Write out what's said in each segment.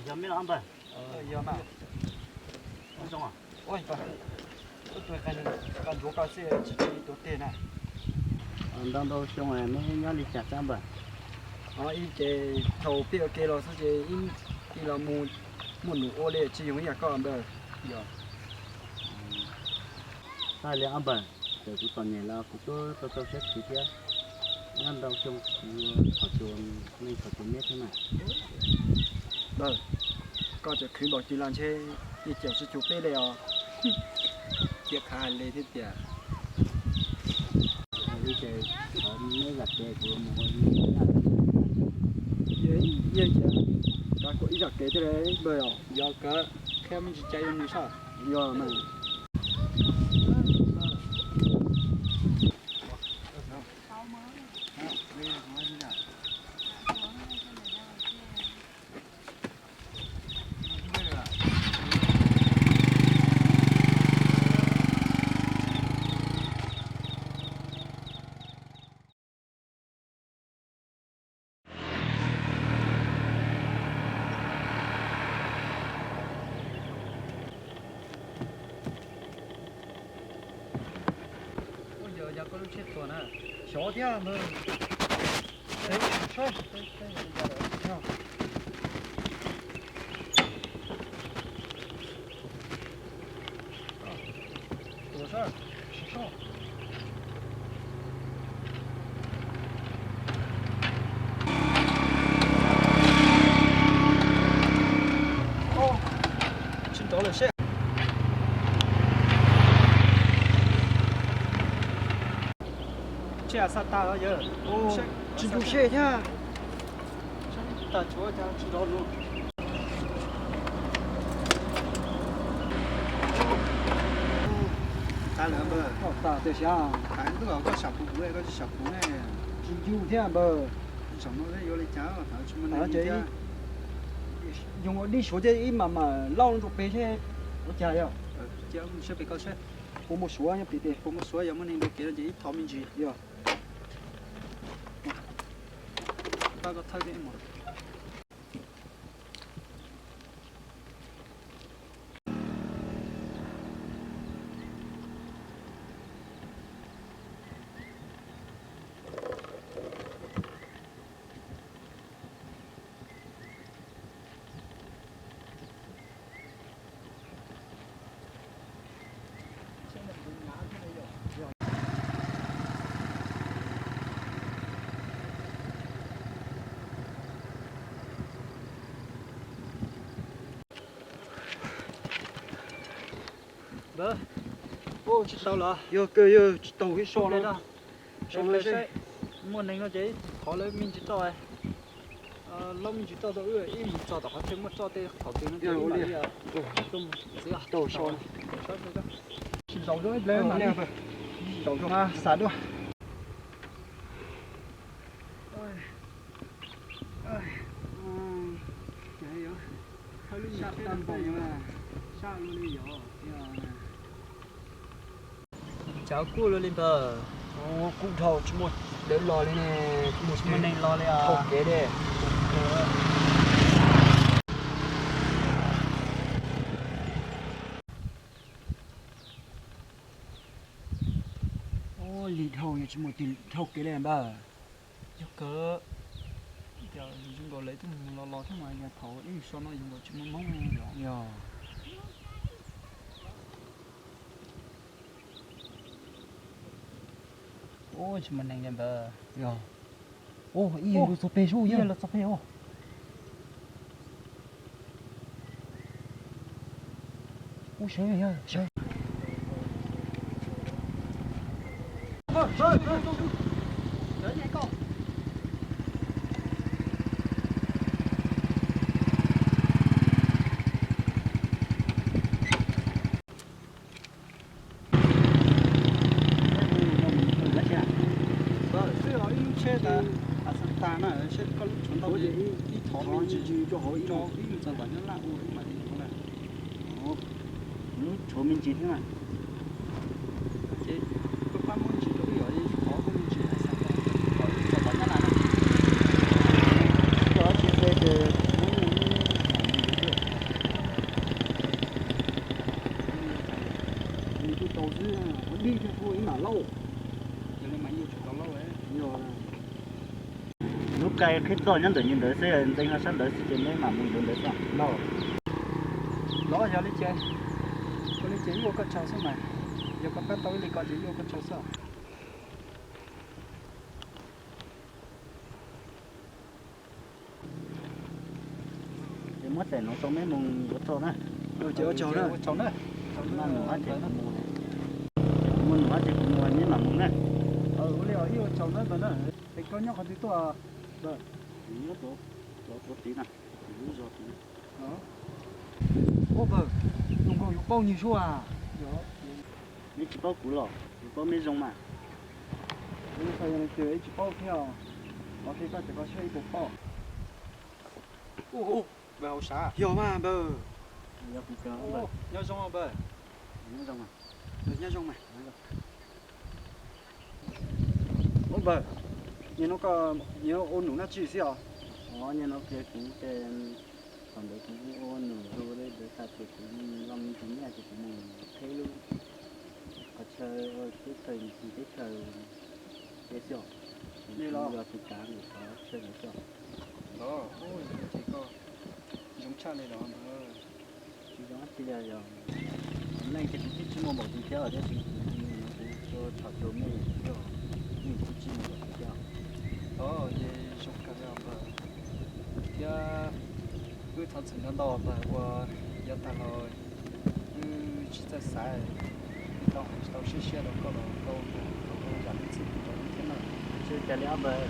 Yog me los npawg? Yog mas. Ua zoo. Ua, tus qas ntsuav koj xwb tsis tau ib tug tiag na. Ntau ntau xyoo neb nyob li cas xwb npawg? Ib ces thaum peb ua ke los xwb ces ib, ib los mus muaj num ua li tsis yoog ib yam koj npawg. Yog. Txawm li ob npawg, txawm kuv txom nyem los kuv kuj tau tau siab khwv thiab. Nyob ntau xyoo kuv thov txuas neej thov txuas neb thiab mas. Npawg, koj tseem khwv npaum twg los ntshe yeej caum tsis cuag peb li os. Thiab qhov hais li thiab tiag. Li ces thov neb zam kev kuv mus ua ib yam. Yeej cia kav kuv ib zam kev thiab npawg os. Yog kawg, qhia me ntsis cai rau nws soj. Yog mas. Ua yog koj lub tsheb tuag na. Xyov thiab npawg. Tsis nrov lawm seb. Tsis xa tas los yawg. Tsis ntsus seb thiab. Saib tas tshuav cas tsis nrov lawm. Tas lawm npawg. Tau tas tiag siab. Hais ntuj, koj sam puv puv, koj tsis sam puv ne. Tsis ntsus thiab npawg. Zaum no yuav li cas, thaum tsis muaj neeg thiab. Yoov ua dib suav thiab ib mam mam lauj rau pem seb ua cas yog. Cia mus seb pem koj seb. Puas muaj suav nyob pem tes. Puas muaj suav, yog muaj neeg dua kev no ces ib thov me ntsis. Yog. Pab koj thawb thiab mus. Npawg, tsis tau los? Yog kawg, yog tsis tau ib so no. Muaj neeg no ces thov lawv me ntsis roj, lawv me ntsis roj rau wb ib mus txog tom qhov chaw muaj roj tej thaum twg no ces ib mam li tau so. Tsis zaum zoo ib pliag mam li zaum zoo. Xav dua. Sab peb tag npaum, sab luaj li yog. Cas kub luaj li npawg. Kub dhau tsis muaj dawb los li ne, tsis muaj neeg los li os. Dhau kev li. Lim dhau, tsis muaj tis dhau kev li npawg. Yog kawg, zoo nkaus lawv twb mus los los thiab mas yog thaum ib so no zoo nkaus tsis muaj Hmoob li yog. Ub, tsis muaj neeg li npawg. Yog. Ub, ib yam li txog peg sub, ib yam li txog peg os. Ub, sawv yog sawv. Xwb os, ib lub tsheb tas, tas na, seb koj lub tshuav ntau ces ib thov me ntsis rau hauv ib lub txog tom Nyab Laj ua ib mam li no na. Lub tshuav me ntsis thiab na. Ces koj pab muab ntsis rau ib yam li ib thov me ntsis, kom ib txog tom Nyab Laj na. Koj tsis pe ces muab me ntsis. Qhib txoj nyob ntawm nyias ntawd xwb, ntxeev ho sab ntawd xwb ces neb mam mus ntawd xwb. Los, los yog li ces, ua li ces ib ua koj tsaug xwb mas. Yog koj pab tau ib li ko ces ib ua koj tsaug xwb. Ces muab txais no tau neb mus ua tsaug na. Ces ua tsaug na. Muaj num ces kuv mus, muaj num ces kuv mus neb mam mus na. Ua li ib ua tsaug na npawg na. Es koj nyob qhov twg tuaj npawg? Kuv nyob rau tid na, kuv lub zos tid. Ua npawg, tus nkaus yus paub nyuag suab. Neb tsis paub kuv los? Kuv paub neb zoo mas. Ib tsis paub thiab, qhov qhia koj ces koj siab ib tug paub. Npawg hauv sav. Yog mas npawg. Yog kuv kawg. Nyob zoo npawg. Nyob zoo mas. Nyob zoo mas. Ua npawg, nim no koj yuav ua num dab tsi xwb os? Nim no kiag kuv ces thaum ntawd kuv ua num zus li ntawd tas ces kuv los me ntsis nyiaj ces kuv mus qhib lub qhov chaw ua teb chaws, teb chaws ces xwb os. Kuv yog tus kav nkaus qhov chaw ntawd xwb os. Ces koj zoo tshaj li los npawg. Tsis zoo dab tsi li os. Neej ces kuv twb tsis muaj npaum li thiab os, tab sis kuv nim no kuv tshom tshom mej, mej kuv twb tsis muaj npaum li thiab. Os, ces zoo kawg li os npawg. Thiab wb thov txim ntau ntau npawg uas yav tag los wb tsis txawj xaiv, wb tau hais tsis tau siab siab rau koj los koj tau zam lub txim pub rau wb thiab na. Tsis ua cas li os npawg,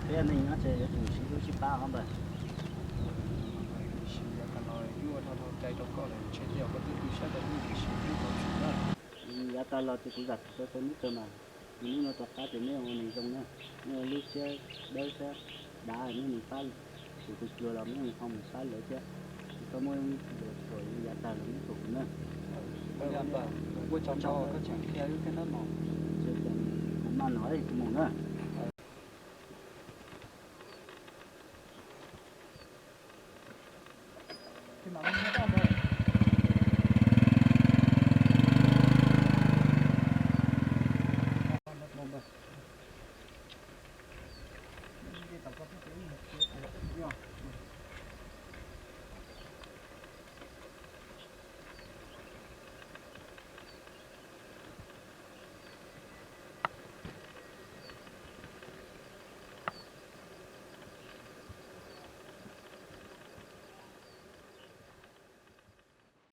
peb yog neej nyob ces yuav tsum sib hlub sib pab os npawg. Tiam sis yav tag los wb ua dhau dhau cai rau koj lawm, ntshe tej zaum koj twb tu siab rau wb tiam sis wb thov txim na. Yav tag los ces kuv zam txim rau tau neb kawg mas, hnub no rov qab ces neb ua neeg zoo na, neb ua lub siab dawb siab dav, neb mus pab tus tus pluag los neb ho mus pab lawv thiab, tsis txhob muab lawv thuam li yav tag los neb thuam kuv na. Ua tsaug ntau koj tseem qhia wb thiab nawb mog. Kuv maj no kuv mus na.